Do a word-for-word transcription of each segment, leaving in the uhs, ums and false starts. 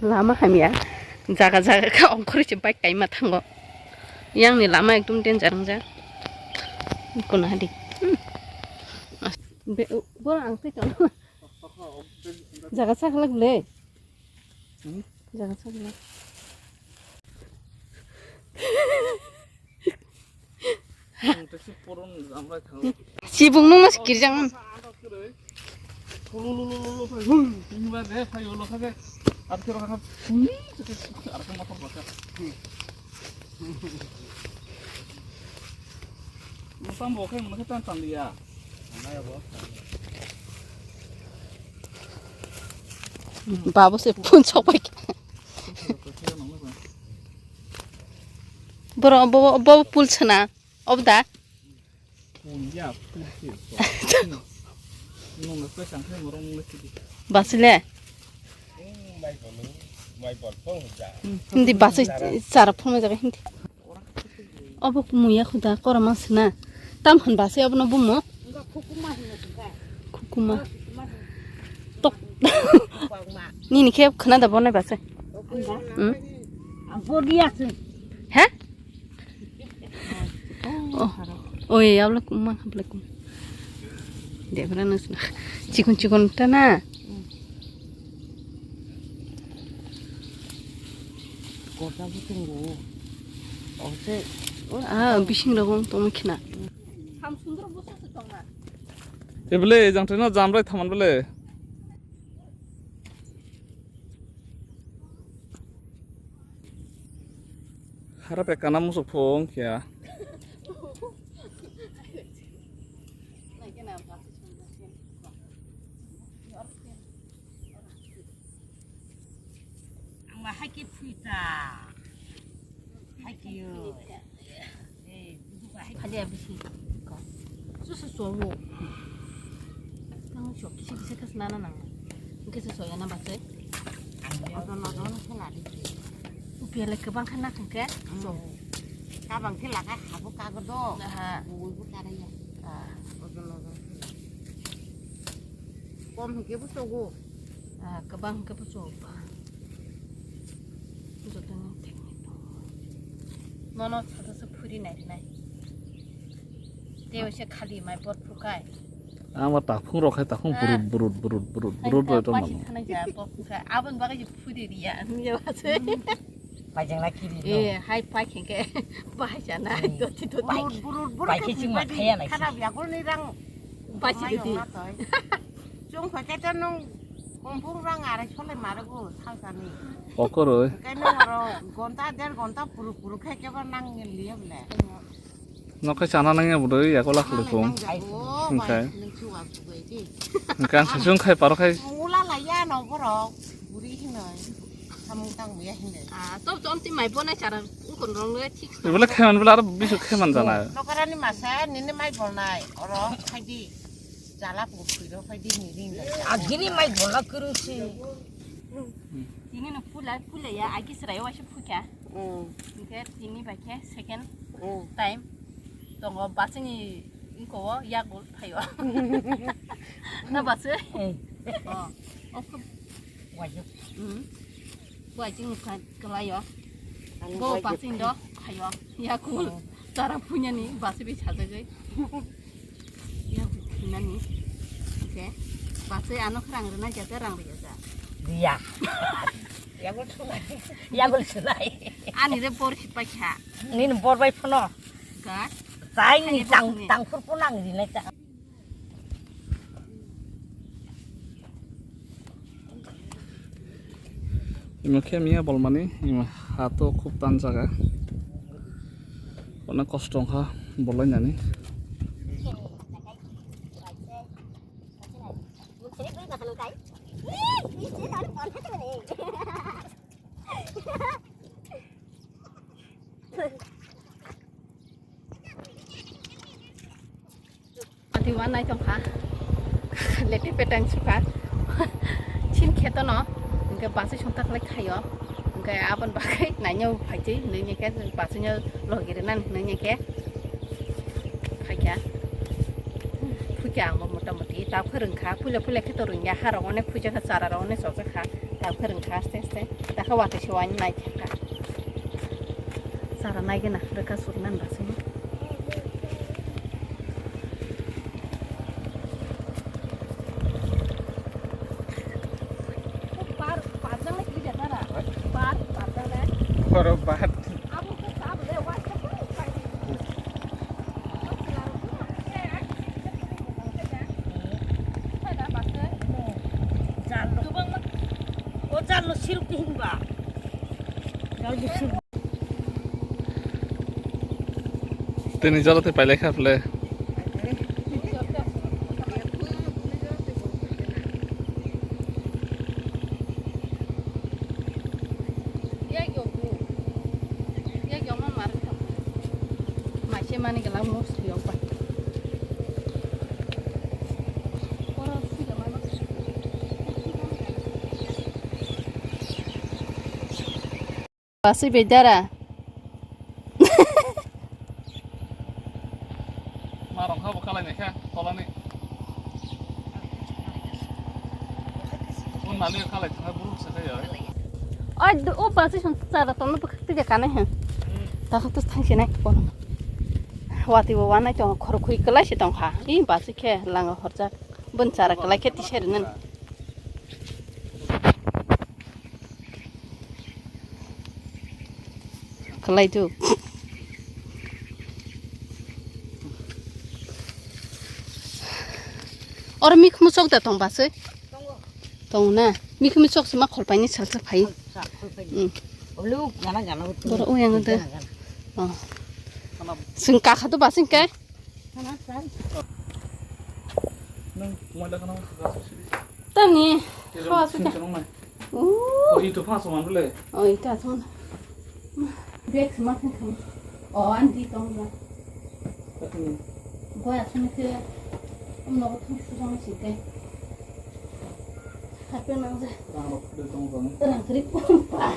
Lama hamya, jaga jaga khe ongkhorwi se bike kaima thango. Yang ni lama ekdum danger wngjak. Kuna hadi. Hmm. Be, bo ang twi tong. Jaga saklak le. Hmm? Jaga saklak. Ang tei si poron jambai thango. Sibung nung mas kirjang. Babu se phun sok pai. Boro bo bo pul sena. Obda. Basile. Hindi basi chara phone jaga hindi. Obo muya khuda korma sina. Tam han basi obo no bumo. Khukuma. Tok. Nini khe khana da bonai basi. Hmm? He? Oh, oh ya, abla kuma, abla kuma. Debra nusna. Chikon chikon ta na. Kota butung go. Oh, se. Ah, bising rogong tong khina. Ham sundro bosa se tong na. Ebele jang teno jamrai thaman bele. Harap ekana musuk phung kya. Ang ma hai khe phui ta. Hai khe yo. Eh, budu ba hai. Phali abisi. Susu sowo. Tang sok kisa kisa khas nana nang. Kisa soya na basai. Ang yo. Odo no do no khela di. Upiale kebang khana khangke. Sowo. Kabang khe laga habo kago do. Aha. Bui bu karaya. Ah. Odo no do. Kom hingke bu sogo. Ah, kabang hingke bu sogo. Jotono thengni tongo. Nono sasa se phuri nai nai. Tei waisa khali mai bor phukai. Ama takhung rok hai takhung burut burut burut burut burut roi tong nang. Paising thanai ja bor phukai. Abon bagai je phuri riya. Niya wacha. Paijang na kiri no. Eh, hai pai khengke. Pai jana. Doti doti. Burut burut burut. Pai khe ching ma khaya nai. Khana biagol ni rang. Pai si doti. Chung khoi khe to nung kumpung rang arai sole mare go salsani. Okoroi. Khe nung oro gonta der gonta puru puru khe kebo nang liye bole. Nokai chana nangya budoi yakola khulukung. Hingkai. Hingkai ang sasung khai paro khai. Ula laya no borok buri hinoi. Samung tang muya hinoi. Ah, to to amti mai bona chara ukon rong le thik. Ibole khai man bela aro bisu khai man jana. Nokarani masa nini mai bolnai oro khai di. Jala pukui ro khai di ni ring. Agini mai bola kuru si. Tini no pula pula ya agi srai wa shi phuka. Mm. Hingke tini bai khe second Mm. time tongo basini ingko o yagul phaio. Na basi? Eh. Oh. Oke. Wajib. Mm. Wajib ni kan kelayo. Anu Bo wajib. Basing do phaio. Yagul. Oh. Tara punya ni basi bi sajagoi. Yagul punya ni. Oke. Basi ano kerang rena jaga rang rena jaga. Dia. Yagul sunai. Yagul sunai. Ani re bor si paikha. Nini bor bai phono. Ga? Chai ni Ani tang, bor ni. Tang phur phur nang ri nai ta. Imo khe miya bolmani, imo ha to khub tan jaga. Onek kosto wngkha bolai nani. Ati wan nai tongkha. Lete petang suka. Chin kheto no. Hingke basi sumtak lai khayo. Hingke abon bagai nainyo phaiti. Nini ke basi nyo logiri nan. Nini ke. Phaikya. Phukya ang motamoti. Ta phwrwngkha. Phule phule kheto rwngya. Harong one phujakha. Chara rong one chokjakha. Tabuk rwngkha aste aste. Dakha watwi se wainwi naikha. Chara naigena rwkha suknani basino. Bar, bar jang lagi dia tara. Bar, bar jang lagi. Oro bar. Abo ke sab le wai ke. Tini jalo te pailai kha phle. Basui bai dara. Ma rong kha bo khalai nai kha tolani. O nali khalai thang buru sa kha ya. Ai, o basui song chara tong no bwkhak twi kanai ha. Ta kha to thang se nai kono. Wati bo wanai tong khor khui kwlai se tong kha. I basui khe langa horjak. Bun chara kwlai khe tisari nani. Khlai tu. Oro mikhumu chok da tong basui? Tong na. Mikhumu chok se ma kholpai ni salsa phai. Sa, kholpai ni. Hmm. Olo gana gana. Boro o yang de. Gana, gana. Oh. Sing ka kha tu basui ke? Sana, sana. Nang, mo da kana. Tamni, hawa suka. Oh, itu pas man le. Oh, itu asan. Bek semakin kamu. Oh, andi tong na. Katni. Boy asan ke. Om nogo thang susang sike. Hape nang je. Rang rok de tong tong. Rang kri pumpa.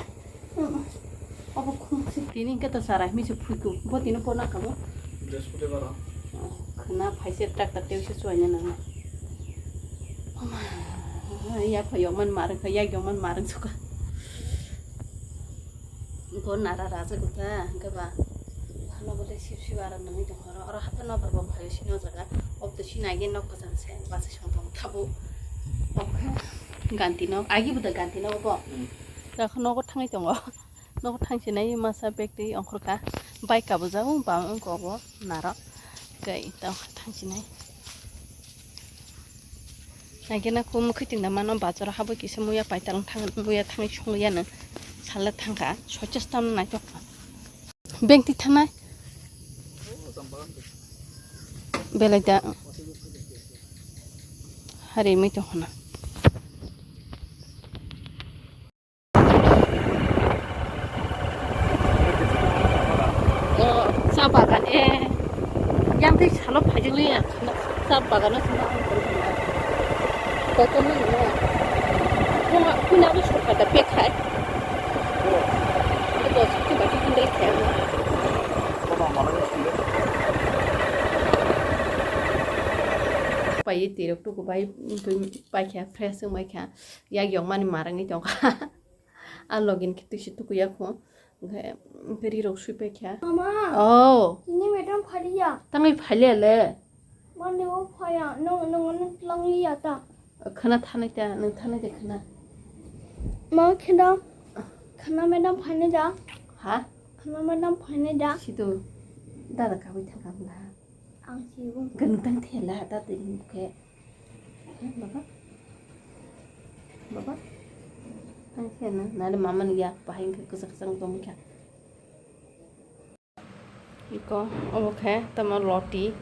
Abo khum si. Tini ke to sarai mi se phuiku. Bo tini pona kamu. Bresputi bara. Khna phaise tak tak teu se suanya nang. Oma, ya pha yokman mar kha, ya yokman mar suka. Go nara raja guta, gaba. Hano bole sip sip aram nang tong horo. Oro hata no barbo phayo sino jaga. Op to sina ge nok kajang se, basa song tong thabu. Ganti nok, agi buda ganti nok bo. Hmm. Ta nogo thangwi tongo. Nogo thangsinai masa bag twi ongkhorkha. Bike kabujak, bam wngkha obo naro. Tei tamo thangsinai. Naikhe na kum khwtwng da mano bazaro habwi kisa muya paitaro thang, muya thangwi songwi ano sala thangkha. Soichas tam naitokha. Bag twi thanai. Belai da. Hari mui tongkhana. O, cha bagan, e, yang tei salo phaijak le ya, cha bagan no sina ang koro koro. Kotor no nini. Kung, kung abo sorkar da pek khai. Abo dos kilo bai kung dai khai abo. Pai tirok tuku bai, pai kha, fresh wng bai kha. Yak yokmani marangwi tongkha. A login khe twisi tukuya kho. Hwnkhe, hwnkhe rirok sui paikha. Mama. Oh. Nini madam phariya. Tangwi phaliya le. Mani o phaya. Nung, nung, nung tlangliya ta. Khna thanai ta, nung thanai de khna. Ma khna. Khna madam phainai da. Ha? Khna madam phainai da. Situ. Dada kawi thangkha bla. Ang si bo. Ganutang thela ta tini khe. Baba. Baba. Ang khe na, na de mama ni yak bahai khe kwchak kwchak tong kha. Iko, obo khe tamo loti.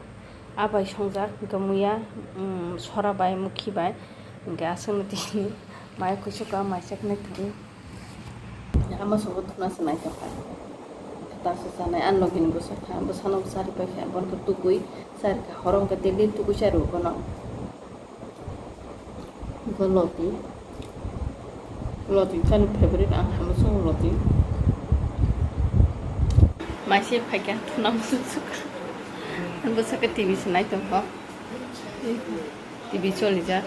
Abai songjak, hwnkhe muya, um, sora bai, mukhi bai. Hwnkhe aswkno tini mai kusuka, mai chaknai thani. Ama sobo thuna se naithok kha. Tasa chanai, ani logini bwsa kha, bwsano bo chari paikha, bono khe tukui chari kha, horo hwnkhe daily tukui chari o bono. Hwnkhe loti, loti chani favorite, ang hamya swngo loti. Maise phaikha, thuna muchung sukha. Bwsakhe T V se naitongkha. T V cholijak,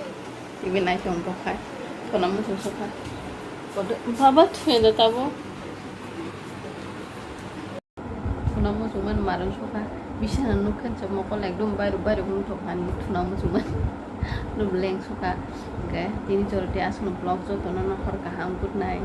T V naitong bokha. Thuna muchung sukha. Baba thweno tabo. Thuna muchungmani marung sukha. Bisana nukha se mokol ekdom bairuk bairuk wngthok hani thuna muchungmani. Nub leng sukha. Hwnkhe tini choroti aswkno vlog jotono no hor kaham, good night.